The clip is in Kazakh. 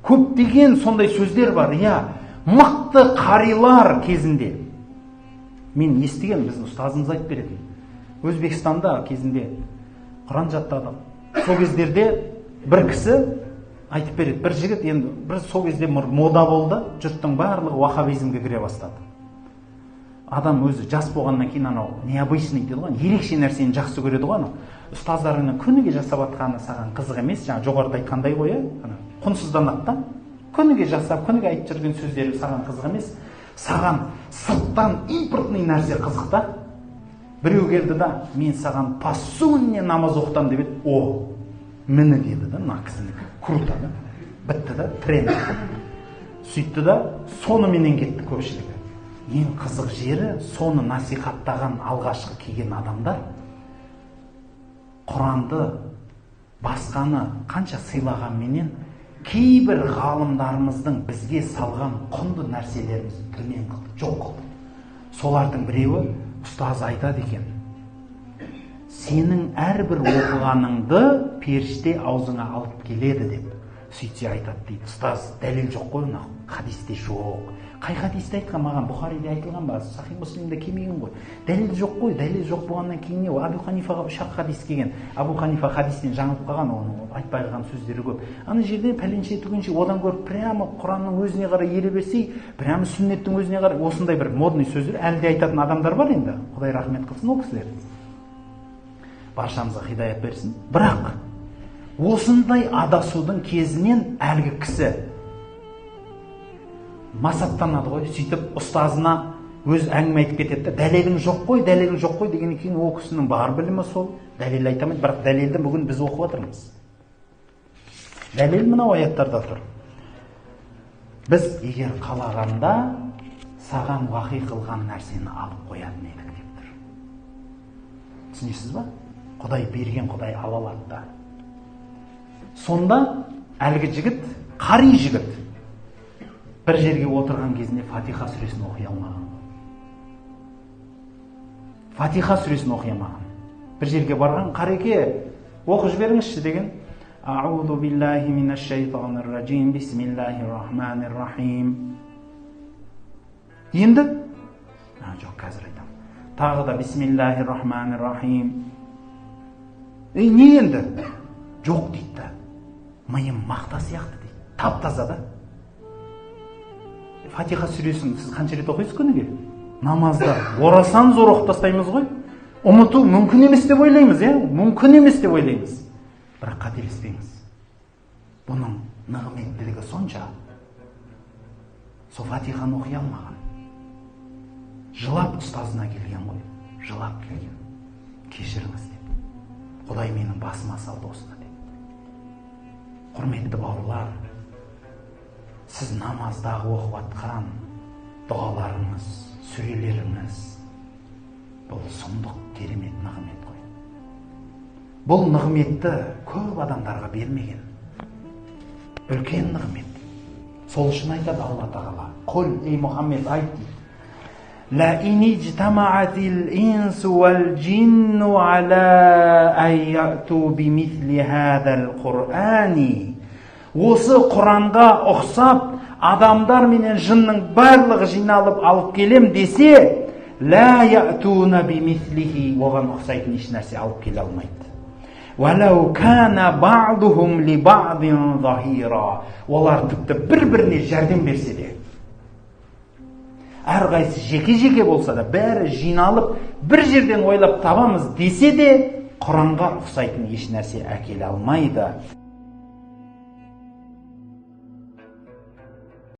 Көптеген сондай сөздер бар, иә. Мықты қарилар кезінде мен естіген, біздің ұстазымыз айтып беретін. Өзбекстанда кезінде Құран жаттадық. Сол кездерде бір кісі айтып береді, бір жігіт енді, бір сол кезде мода болды, жұрттың барлығы уахабизмге кіре бастады. Адам өзі жас болғаннан кейін анау необычный дейді ғой, ерекше нәрсені жақсы көреді ғой. Анау ұстаздарыңның күніге жасап жатқаны саған қызық емес, жаңа жоғарыда айтқандай ғой, иә, ана құнсызданады да. Күніге жасап, күніге айтып жүрген сөздері саған қызық емес, саған сырттан импортный нәрсе қызық та. Біреу келді да, «Мен саған по сунне намаз оқытамын» деп еді. «О, міне, – деді да, – мына кісінікі круто да, бітті да, тренд». Сөйтті да, соныменен кетті көпшілігі. Ең қызық жері, соны насихаттаған алғашқы келген адамдар Құранды, басқаны қанша сыйлағанменен, кейбір ғалымдарымыздың бізге салған құнды нәрселерімізді төмен қылды, жоқ қылды. Солардың біреуі, ұстаз айтады екен: «Сенің әрбір оқығаныңды періште аузыңа алып келеді», – деп. Сөйтсе, айтады дейді: «Ұстаз, дәлел жоқ қой, мынау хадисте жоқ». Қай хадисте айтқан маған? Бұхариде айтылған ба, Сахи Муслимде келмеген ғой. Дәлел жоқ қой. Дәлел жоқ болғаннан кейін не? Әбу Ханифаға үш ақ хадис келген. Әбу Ханифа хадистен жаңылып қалған, оның айтпай қалған сөздері көп ана жерде, пәленше түгенше. Одан гөрі прямо Құранның өзіне қарай ере берсей, прямо сүннеттің өзіне қарай. Осындай бір модный сөздер әлі де айтатын адамдар бар енді. Құдай рахмет қылсын ол кісілерге, баршамызға хидаят берсін. Бірақ осындай адасудың кезінен әлгі кісі масаттанады ғой. Сөйтіп ұстазына өз әңгіме айтып кетеді да: «Дәлелің жоқ қой, дәлелің жоқ қой», – дегеннен кейін, ол кісінің бар білімі сол, дәлел айта алмайды. Бірақ дәлелді бүгін біз оқып жатырмыз. Дәлел мынау аяттарда тұр: «Біз егер қалағанда, саған уахи қылған нәрсені алып қоятын едік», – деп тұр. Түсінесіз ба? Құдай берген, Құдай ала алады да. Сонда әлгі жігіт, қари жігіт, бір жерге отырған кезінде Фатиха сүресін оқи алмаған. Фатиха сүресін оқи алмаған. Бір жерге барған: «Қареке, оқып жіберіңізші», – деген. «Аузу биллахи минаш-шайтанир ражим, бисмиллахи рахманир рахим». Енді жоқ, қазір айтамын. Тағы да «бисмиллахи рахманир рахим». «Ей, не енді?» «Жоқ, – дейді да, – миым мақта сияқты, – дейді, – тап таза да». Фатиха сүресін сіз қанша рет оқисыз күніге? Намазда орасан зор оқып тастаймыз ғой. Ұмыту мүмкін емес деп ойлаймыз, иә, мүмкін емес деп ойлаймыз. Бірақ қателеспеңіз, бұның нығметтілігі сонша. Сол Фатиханы оқи алмаған, жылап ұстазына келген ғой, жылап келген: «Кешіріңіз, – деп, – Құдай менің басыма салды осыны», – деп. Құрметті бауырлар, сіз намаздағы оқып жатқан дұғаларыңыз, сүрелеріңіз – бұл сұмдық керемет нығмет қой. Бұл нығметті көп адамдарға бермеген, үлкен нығмет. Сол үшін айтады Алла Тағала: «Құл, ей Мұхаммед, айт, – дейді, – لئن اجتمعت الإنس والجن على أن يأتوا بمثل هذا القرآن». Осы Құранға ұқсап адамдар менен жынның барлығы жиналып алып келем десе, ла ятуна бимислихи, оған ұқсайтын еш нәрсе алып келе алмайды. Уәләу кана бa'духум ли бa'дин захира. Олар тіпті бір біріне жәрдем берсе де, әрқайсысы жеке жеке болса да, бәрі жиналып бір жерден ойлап табамыз десе де, Құранға ұқсайтын еш нәрсе әкеле алмайды.